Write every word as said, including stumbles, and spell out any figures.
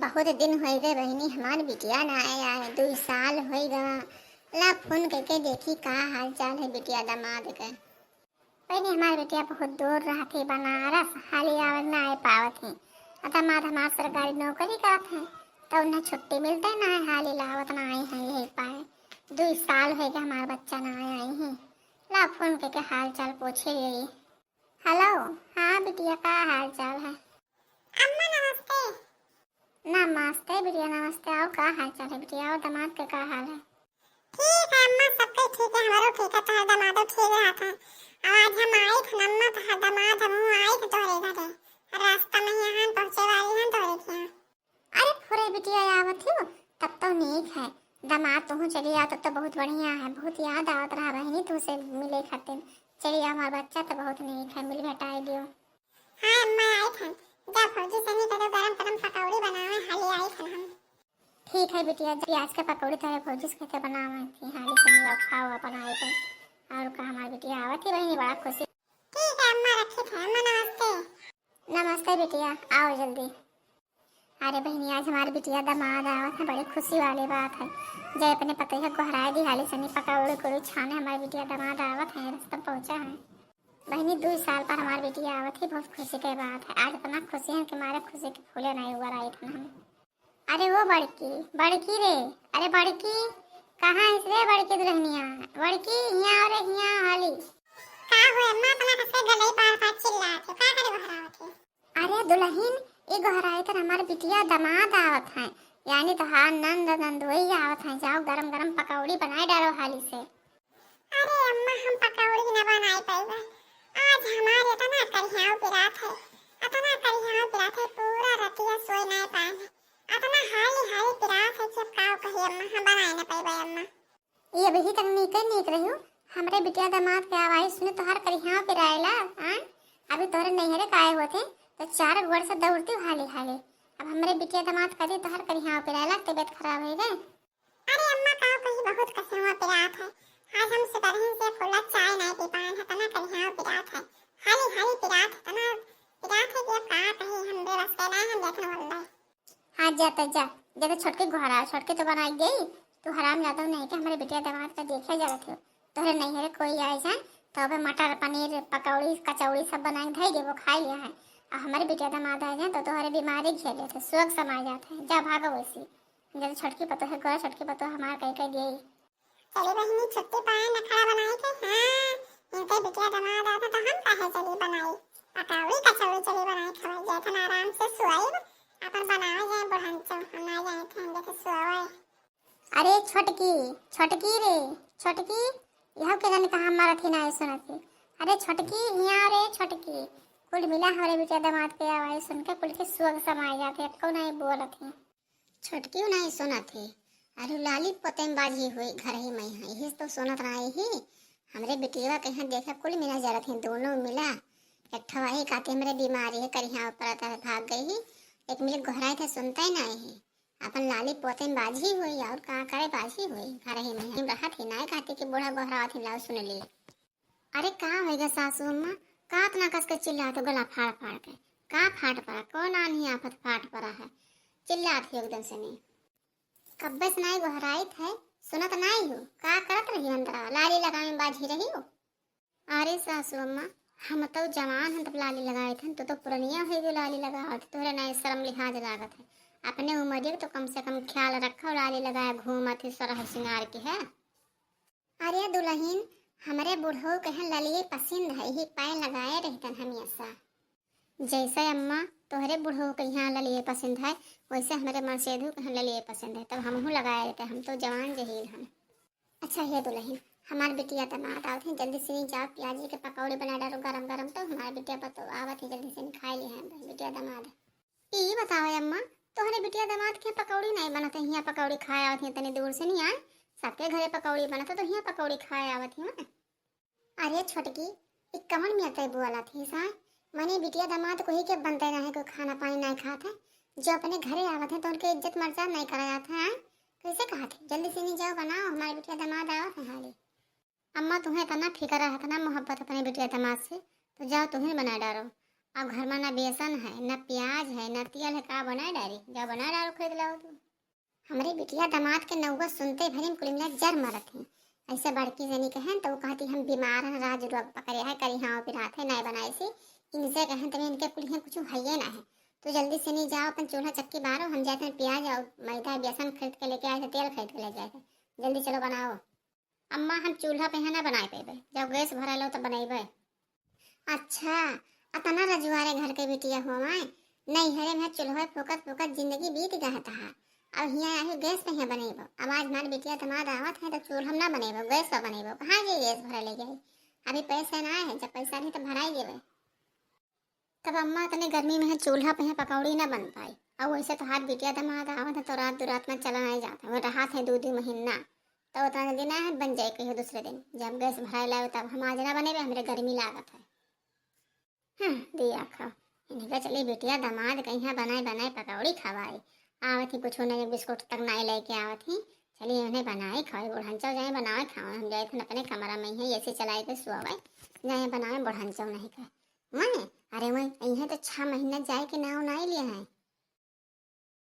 बहुत दिन होइ गए बहिनी, हमार बिटिया ना आए, आए दुई साल होइ गवा। ला फोन करके देखी का हाल चाल है बिटिया दमाद के। बहिनी, हमार बिटिया बहुत दूर रहत ही, बनारस, हाली आवत ना आए पावत ही। आ दमाद हमार सरकारी नौकरी करत है, तो उन्हें छुट्टी मिलते ना है, हाली लावत ना आए हैं यही पाए। दुई साल होइ गए हमार बच्चा ना आए, आई ही। ला फोन करके हाल चाल पूछे यही। हेलो, हाँ बिटिया, का हाल चाल है? अम्मा नमस्ते। नमस्ते बिटिया, नमस्ते। आओ, का हाल चाल है बिटिया? और दमाद के का हाल है? ठीक है अम्मा, सबके ठीक है, हमारो ठीक है, तोहर दमादो ठीक रहत है। अब आज हम आए थे अम्मा, तोहर दमाद, हम आए थे तोहरे घरे। रास्ता में ही हम पहुँचे वाली हैं तोहरे के यहाँ। अरे फुरे बिटिया, आवत हो, तब तो नीक है। दमाद तुहूँ चली आओ, तब तो बहुत बढ़िया है। बहुत याद आवत रहा बहिनी तुहसे मिले खातिर। चली आओ, हमार बच्चा तो बहुत नीक है, मिल भेटाए दियो। हाँ अम्मा, आए थे। जा भौजी सनी करो गरम गरम पकौड़ी बनावे, हाली आए थे हम। ठीक है बिटिया, प्याज के पकौड़ी तोहरे भौजी से कहके बनावे थी, हाली सनी लोग खाओ अपन आए थे। और का हमार बिटिया आवत ही बहिनी, बड़ा खुशी। ठीक है अम्मा, रखी थे अम्मा, नमस्ते। नमस्ते बिटिया, आओ जल्दी। अरे बहिनी, आज हमार बिटिया दमाद आवत है, बड़ी खुशी वाली बात है। जय अपने पतोहिया गोहराए दी, हाली सनी पकौड़ी उकौड़ी छाने, हमार बिटिया दमाद आवत है, रास्ता में पहुँचा है। बहिनी, दुई साल पर हमार बिटिया आवत ही, बहुत खुशी के बात है। आज इतना खुशी है कि मारे खुशी के फूले नहीं हुआ रही थी हम। अरे वो बड़की, बड़की रे, अरे बड़की, कहाँ है रे बड़की दुल्हनिया? बड़की, हियाँ आ रे, हियाँ हाली। का हुए अम्मा, इतना कस के गलई पार पार चिल्लात हो, का करे गोहरावत हो? अरे दुलहिन, ई गोहराई तर हमार बिटिया दमाद आवत हैं, यानी तोहार नंद नंदोई आवत हैं। जाओ गरम गरम पकौड़ी बनाए डारो हाली से। अरे अम्मा, हम पकौड़ी न बनाए पाइबे, आज हमार इतना करिहाव पिरात है, इतना करिहाव पिरात है, पूरा रतिया सोए नहीं पाए हैं, इतना हाली हाली पिरात है कि अब का कही अम्मा, हम बनाए न पाइबे अम्मा। ये अबही तक नीके नीक रहियो, हमरे बिटिया दमाद के आवाज सुने तोहार करिहाव पिराएला, आय? अभी तोहरे नैहरे का आए होते, तो चार गोड़ से दौड़ती हाली हाली। अब हमरे बिटिया दमाद करी तोहार करिहाव पिराएला, तबीयत खराब होइ गए। अरे अम्मा, का कही, बहुत करिहाव पिरात है, आज हम सुबह से फुल्ला चाय नहीं पी पाए हैं, इतना करिहाव पिरात है, हाली हाली पिरात है, इतना पिरात है कि अब का कही, हम बेबस के ना, हम देखने वाले। हाँ, जा तो जा, जा तो छोटकी गोहराओ, छोटकी तो बनाई गई। तू हरामजादा नहीं के हमरे बिटिया दमाद का देखे जावत हो। तोहरे नैहरे कोई आए जाए, तो अबे मटर पनीर, पकौड़ी, कचौड़ी सब बनाए के धई देबो, खाई लिया है। आ हमरे बिटिया दमाद आ जाए, तो तोहरे बीमारी घेर लेते, सोग समा जाते हैं। जा भागो वैसी। जा तो छोटकी पतोह है, गोरा छोटकी पतोह हमार कह कह दिए। चली बहिनी, छुट्टी पाए नखरा बनाई के, हाँ, इनके बिटिया दमाद आता तो हम काहे चली बनाई? पकौड़ी कचौड़ी चली बनाई खवाई जाए, थन आराम से सुआई, अपन बनावे जाए बुढ़न चो, हम ना जाए थे, हम जाके सुआवे। अरे छोटकी, छोटकी रे, छोटकी, यह के जाने कहाँ मारत ही ना सुनत ही। अरे छोटकी, हियाँ रे छोटकी, कुल मिला हमरे बिटिया दमाद के आवाज सुन के कुल के सोग समाए जाते, एको नहीं बोलत ही। छोटकी नहीं सुनत ही। अरे लाली पोते में बाजी हुई घर ही में है, यही तो सुनत रही ही। हमरे बिटिया कहीं देखे कुल मिला जरत ही, दोनों मिला। एक ठवाही काते हमरे बीमारी है, करिहा ऊपर आता है, भाग गई ही। एक मिनट गोहराई थे, सुनते ही नहीं है। अपन लाली पोते में बाजी हुई, और का करे, बाजी हुई। घर ही में हम रहत ही, नाय कहती कि बूढ़ा गोहरावत ही, लाओ सुन ली। अरे का होइगा सासू अम्मा, का इतना कस के चिल्लात हो गला फाड़ फाड़ के? का फाट पड़ा, कौन आन्ही आफत फाट पड़ा है? चिल्लात ही एकदम से नहीं। कब्बे से नाई गोहराइत है, सुनत नाई हो, का करत रही अंदरा, लाली लगावे में बाजी रही हो? अरे सासू अम्मा, हम तो जवान हन तब लाली लगाइत हन, तू तो पुरनिया होइ गई लाली लगावत, तोहरे नाई शर्म लिहाज लागत है। अपने उमरिया के तो कम से कम ख्याल रखो, लाली लगाए घूमत ही सरह सिंगार के है। अरे दुलहिन, हमरे बुढ़ऊ के यहाँ ललिये पसंद है, यही पाए लगाए रहितन हमेशा। जैसे अम्मा तोहरे बुढ़ऊ के यहाँ ललिये पसंद है, वैसे हमरे मर्सेधू के यहाँ ललिये पसंद है, तब हमहू लगाए रहते, हम तो जवान जहील हन। अच्छा हे दुलहिन, हमार बिटिया दमाद आवत हैं, जल्दी से नहीं जाओ, प्याजी के पकौड़ी बना डालो गरम गरम, तो हमार बिटिया पतो आवत है, जल्दी से नहीं खाए ली हैं बिटिया दमाद। ई बताओ अम्मा, तोहरे बिटिया दमाद के पकौड़ी नहीं बनत है, हियाँ पकौड़ी खाए आवत है, तनी दूर से नहीं आए, सबके घरे पकौड़ी बनत है, तो हियाँ पकौड़ी खाए आवत है। अरे छोटकी, ई कवन मियाँ तै बोला थी सा? मने बिटिया दमाद कोही के बनते नहीं, कोई खाना पानी नहीं खात है, जो अपने घरे आवत है तो उनके इज्जत मर्यादा नहीं करा जात है, आय? कैसे कहत है? जल्दी से नहीं जाओ बनाओ, हमारे बिटिया दमाद आवत है हाली। अम्मा, तुम्हें इतना फिक्र है, इतना मोहब्बत अपने बिटिया दमाद से, तो जाओ तुम्हें बना डालो। अब घर मा ना बेसन है, ना प्याज है, ना तेल है, का बनाए डारी? जा बनाए डारो, खरीद लाओ तू। हमरे बिटिया दमाद के नौवा सुनते भरी में कुल मिला जर मरत ही। ऐसे बड़की जनी कहें तो वो कहती, "हम बीमार हैं, राज रोग पकड़े है, करी हाँ पिरात है, नाय बनाए सी।" इनसे कहें तभी इनके कुल कुछ हइये ना है। तो जल्दी से नहीं जाओ, अपन चूल्हा चक्की बारो, हम जाते हैं प्याज और मैदा बेसन खरीद के लेके आए थे, तेल खरीद के लेके आए थे। जल्दी चलो बनाओ। अम्मा, हम चूल्हा पे है ना बनाए पेबे, जब गैस भरा लो तब बनैबे। अच्छा, अतना रजुआरे घर के बिटिया हुआ माय, नैहरे में चूल्हा फूकत फूकत जिंदगी बीत गया है तहार। अब हियाँ आही गैस पे हियाँ बनैबो। अब आज हमार बिटिया दमाद आवत है तो चूल्हा में ना बनैबो, गैस पे बनैबो। कहाँ के गैस भरा ले गई? अभी पैसे ना आए हैं, जब पैसा रही तो भराई देबे। तब अम्मा, इतने गर्मी में है चूल्हा पे है पकौड़ी ना बन पाई। और वैसे तो हाथ बिटिया दमाद आवत है तो रात दो रात में चला नहीं जाता, वो रहा थे दो दो महीना, तो उतना जल्दी ना है बन जाए कहियो दूसरे दिन। जब गैस भराए लाओ तब हम आज ना बनेबे, हमरे गर्मी लागत है। हाँ, दिया खाओ। इनका चली बिटिया दमाद कहीं बनाए बनाए पकौड़ी खवाई। आवत ही कुछ नहीं, बिस्कुट तक नहीं लेके आवत ही। चलिए उन्हें बनाए खाए, बुढ़ंचो जाए बनाए खाओ, हम जाए थे अपने कमरा में ही एसी चलाए के सोवे, जाए बनाए बुढ़ंचो नहीं खाए। मैं, अरे मैं इहे तो छह महीना जाए के नाव नहीं लिया है।